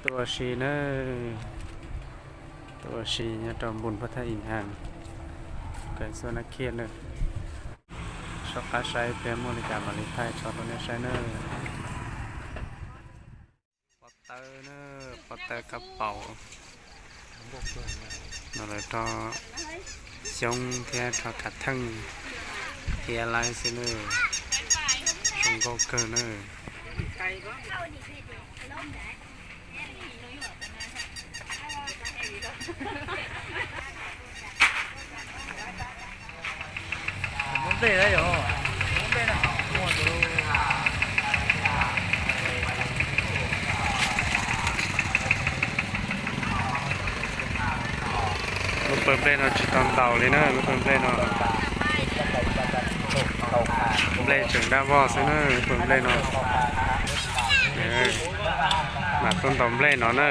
Tuaj ua si na, tuaj ua si nyob rau npun pab thaj ib has, kawm xuab nab khiaj na. Soj qab saib pliag muaj li cas mam li thaij tso rau nej saib na. Pob tawb na, pob tawb kab paus no lawv rho xyoob thiab rho kav theej thiab laib xwb na. Zoo nkauj kawg na. Lub pawg nplej no tsis tau ntaus li na, lub pawg nplej no. Nplej tseem dab vog xwb na, lub pawg nplej no. Mam tuaj ntaus nplej no na.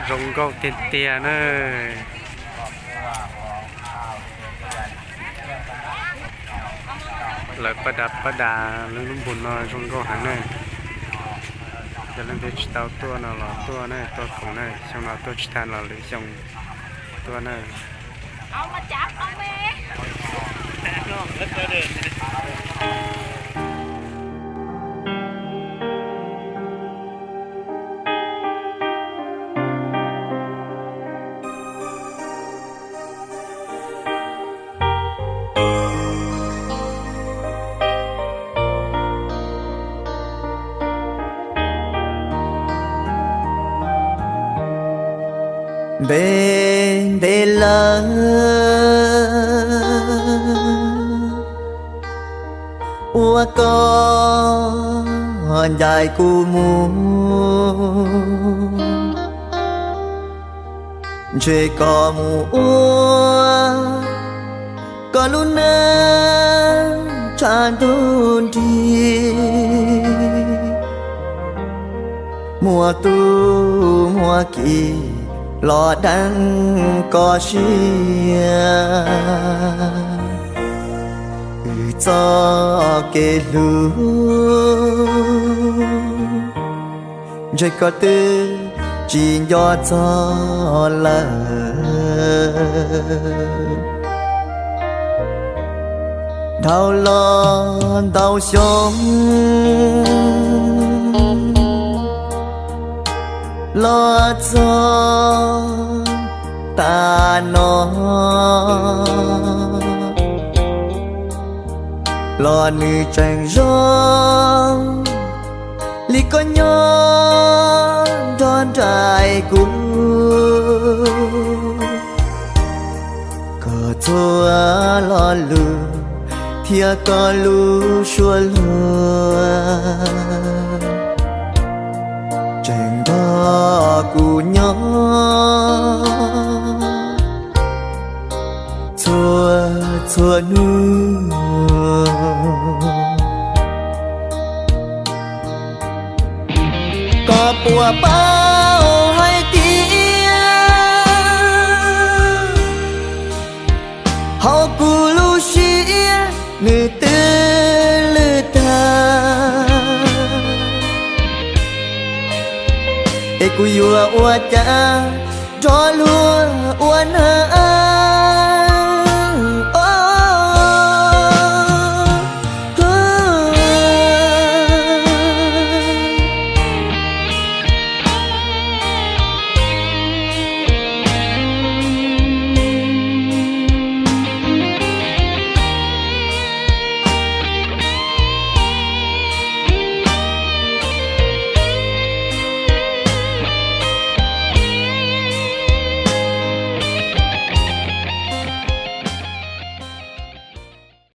Zoo nkauj tiag tiag na. Lawv pab da pab da lub lub npun no zoo nkauj heev na. Yog leej twg tsis tau tuaj no los tuaj na, tuaj koom na, xyoo no tuaj tsis tau los lwm xyoo tuaj na. Ntev ntev lawm uas koj ncaim kuv mus, ntshe koj mus ua koj lub neej tshav ntuj nrig. Muaj tub muaj ki los deev koj siab, wb txoj kev hlub ntshe koj twb tsis nco txog lawm. Dhau los ntau xyoo los txog tas no, los nws tseem zoo li koj nyob nrog nraim kuv. Koj txhua lo lus thiab koj lub suab luag tseem nrog kuv nyob txhua txhua hnub. Koj puas paub hais tias hauv kuv lub siab nws twb lwj tag, es kuv yuav ua cas nrog luag ua na.